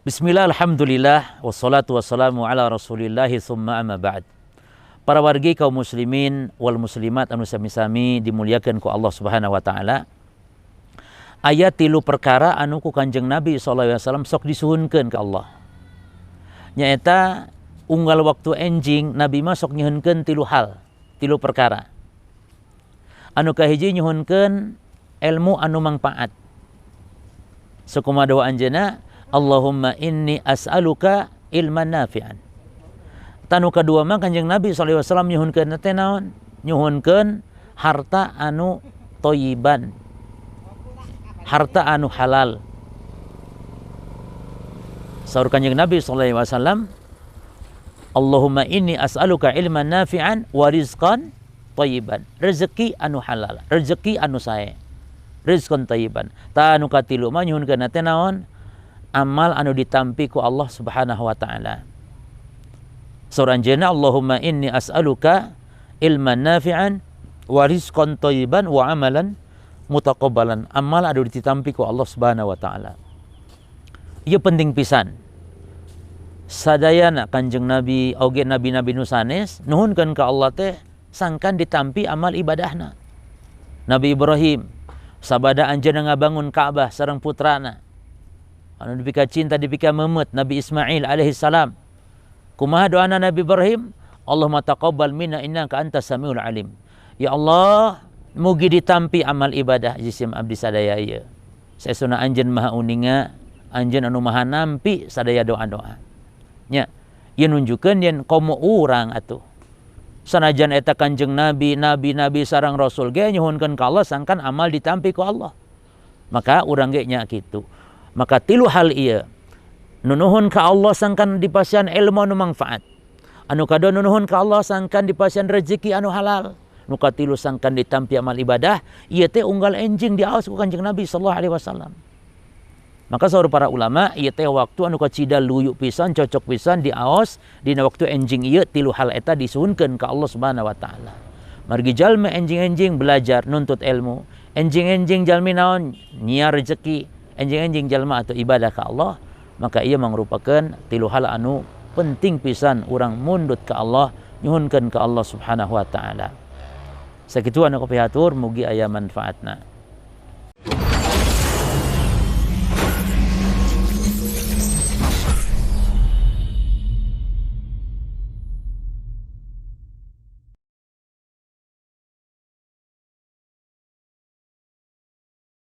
Bismillah, alhamdulillah, wassalatu wassalamu ala Rasulillah, summa amma ba'd. Para wargi kaum muslimin wal muslimat anu sami-sami dimuliakan ku Allah Subhanahu wa taala. Aya tilu perkara anu ku Kanjeng Nabi sallallahu alaihi wasallam sok disuhunkeun ka Allah. Nyaeta unggal waktu enjing Nabi mah sok nyuhunkeun tilu hal, tilu perkara. Anu kahiji, nyuhunkeun ilmu anu mangpaat. Sakumaha doa anjeunna, "Allahumma inni as'aluka ilman nafi'an." Tah, nu kadua mah Kanjeng Nabi sallallahu alaihi wasallam nyuhunkeun teh naon? Nyuhunkeun harta anu toyiban. Harta anu halal. Saur Kanjeng Nabi sallallahu alaihi wasallam, "Allahumma inni as'aluka ilman nafi'an wa rizqan thayyiban." Rezeki anu halal, rezeki anu sae. Rizqan thayyiban. Tah, anu katilu mah nyuhunkeun teh naon? Amal anu ditampi ku Allah Subhanahu wa taala. Saur anjeunna, "Allahumma inni as'aluka ilman nafi'an wa rizqan thayyiban wa amalan mutaqabbalan." Amal anu ditampi ku Allah Subhanahu wa taala. Ieu penting pisan. Sadayana Kanjeng Nabi oge nabi-nabi nu sanes nuhunkeun ka Allah teh sangkan ditampi amal ibadahna. Nabi Ibrahim sabada anjeunna ngabangun Ka'bah sareng putrana anu dipika cinta, dipika memet, Nabi Ismail alaihi salam. Kumaha doana Nabi Ibrahim? "Allahumma taqabbal minna innaka antas samiul alim." Ya Allah, mugi ditampi amal ibadah jisim abdi sadaya ieu. Saestuna anjeun maha uninga, anjeun anu maha nampi sadaya doa-doa. Nya, ieu nunjukkeun yen komo urang atuh. Sanajan eta Kanjeng Nabi, nabi-nabi sareng rasul ge nyuhunkeun ka Allah sangkan amal ditampi ku Allah. Maka urang ge nya kitu. Maka tilu hal ieu, nunuhun ka Allah sangkan dipasihan ilmu anu manfaat. Anu kadua, nunuhun ka Allah sangkan dipasihan rezeki anu halal. Nu katilu, sangkan ditampi amal ibadah, ieu teh unggal enjing diaos ku Kanjeng Nabi sallallahu alaihi wasallam. Maka saur para ulama, ieu teh waktu anu kacida luyu pisan, cocok pisan diaos dina waktu enjing ieu, tilu hal eta disuhunkeun ka Allah Subhanahu wa taala. Margi jalma enjing-enjing belajar nuntut ilmu, enjing-enjing jalmi naon, nyiar rezeki, enjing-enjing jalma atau ibadah ka Allah, maka ia merupakan tilu hal anu penting pisan urang mundut ka Allah, nyuhunkeun ka Allah Subhanahu wa taala. Sakitu anu kapihatur, mugi aya manfaatna.